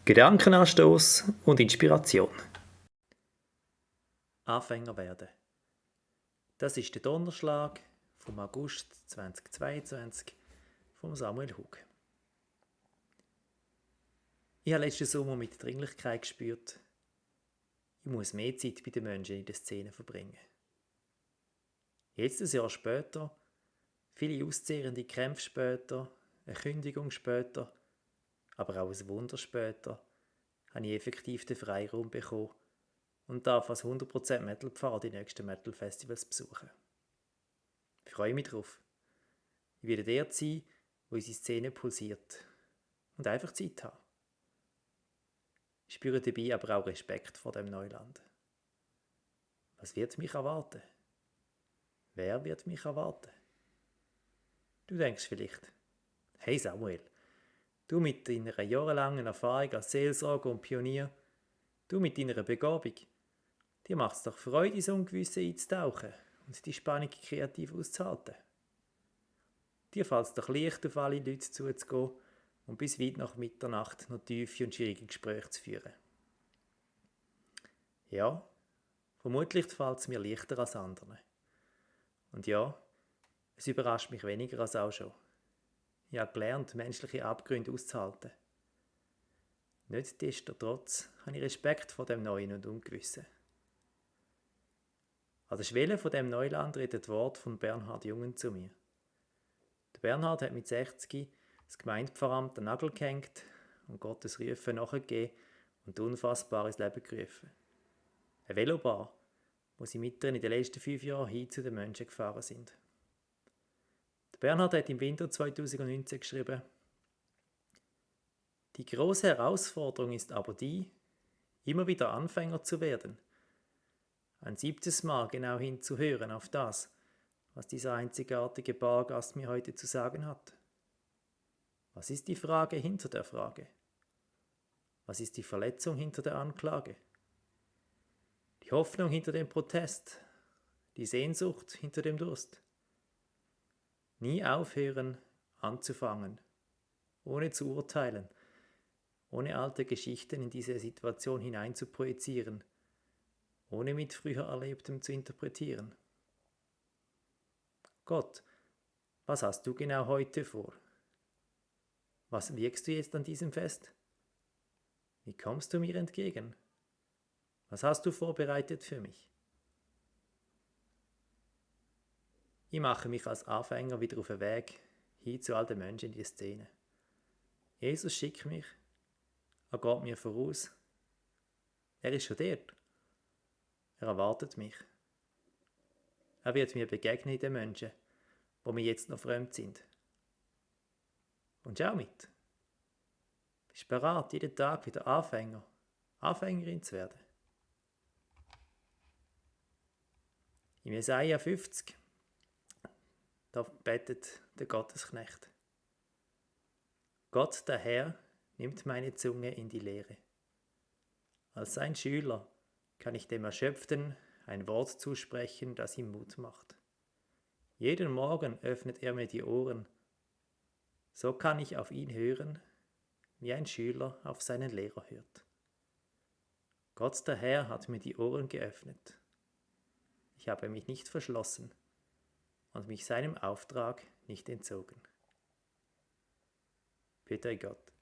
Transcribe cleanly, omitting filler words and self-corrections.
Gedankenanstoß und Inspiration. Anfänger werden. Das ist der Donnerschlag vom August 2022 von Samuel Hug. Ich habe letzten Sommer mit Dringlichkeit gespürt, ich muss mehr Zeit bei den Menschen in der Szene verbringen. Jetzt, ein Jahr später, viele auszehrende Kämpfe später, eine Kündigung später, aber auch ein Wunder später, habe ich effektiv den Freiraum bekommen und darf als 100% Metal-Pfarrer die nächsten Metal-Festivals besuchen. Ich freue mich drauf. Ich werde dort sein, wo unsere Szene pulsiert und einfach Zeit haben. Ich spüre dabei aber auch Respekt vor dem Neuland. Was wird mich erwarten? Wer wird mich erwarten? Du denkst vielleicht, hey Samuel, du mit deiner jahrelangen Erfahrung als Seelsorger und Pionier, du mit deiner Begabung, dir macht es doch Freude, in so Ungewisse einzutauchen und die Spannung kreativ auszuhalten. Dir fällt es doch leicht, auf alle Leute zuzugehen und bis weit nach Mitternacht noch tiefe und schwierige Gespräche zu führen. Ja, vermutlich fällt es mir leichter als anderen. Und ja, es überrascht mich weniger als auch schon. Ich habe gelernt, menschliche Abgründe auszuhalten. Nichtsdestotrotz habe ich Respekt vor dem Neuen und Ungewissen. An der Schwelle von dem Neuland redet das Wort von Bernhard Jungen zu mir. Der Bernhard hat mit 60 das Gemeindepfarramt an den Nagel gehängt und Gottes Rufen nachgegeben und unfassbar ins Leben gerufen. Eine Velobar, wo sie mitten in den letzten 5 Jahren hin zu den Menschen gefahren sind. Der Bernhard hat im Winter 2019 geschrieben: Die große Herausforderung ist aber die, immer wieder Anfänger zu werden. Ein 7. Mal genau hinzuhören auf das, was dieser einzigartige Bargast mir heute zu sagen hat. Was ist die Frage hinter der Frage? Was ist die Verletzung hinter der Anklage? Die Hoffnung hinter dem Protest? Die Sehnsucht hinter dem Durst? Nie aufhören, anzufangen, ohne zu urteilen, ohne alte Geschichten in diese Situation hinein zu projizieren, ohne mit früher Erlebtem zu interpretieren. Gott, was hast du genau heute vor? Was wirkst du jetzt an diesem Fest? Wie kommst du mir entgegen? Was hast du vorbereitet für mich? Ich mache mich als Anfänger wieder auf den Weg hin zu all den Menschen in die Szene. Jesus schickt mich, er geht mir voraus. Er ist schon dort. Er erwartet mich. Er wird mir begegnen in den Menschen, die mir jetzt noch fremd sind. Und schau mit. Bist bereit, jeden Tag wieder Anfängerin zu werden? Im Jesaja 50, da betet der Gottesknecht: Gott, der Herr, nimmt meine Zunge in die Lehre. Als sein Schüler kann ich dem Erschöpften ein Wort zusprechen, das ihm Mut macht. Jeden Morgen öffnet er mir die Ohren. So kann ich auf ihn hören, wie ein Schüler auf seinen Lehrer hört. Gott, der Herr, hat mir die Ohren geöffnet. Ich habe mich nicht verschlossen und mich seinem Auftrag nicht entzogen. Peter Gott.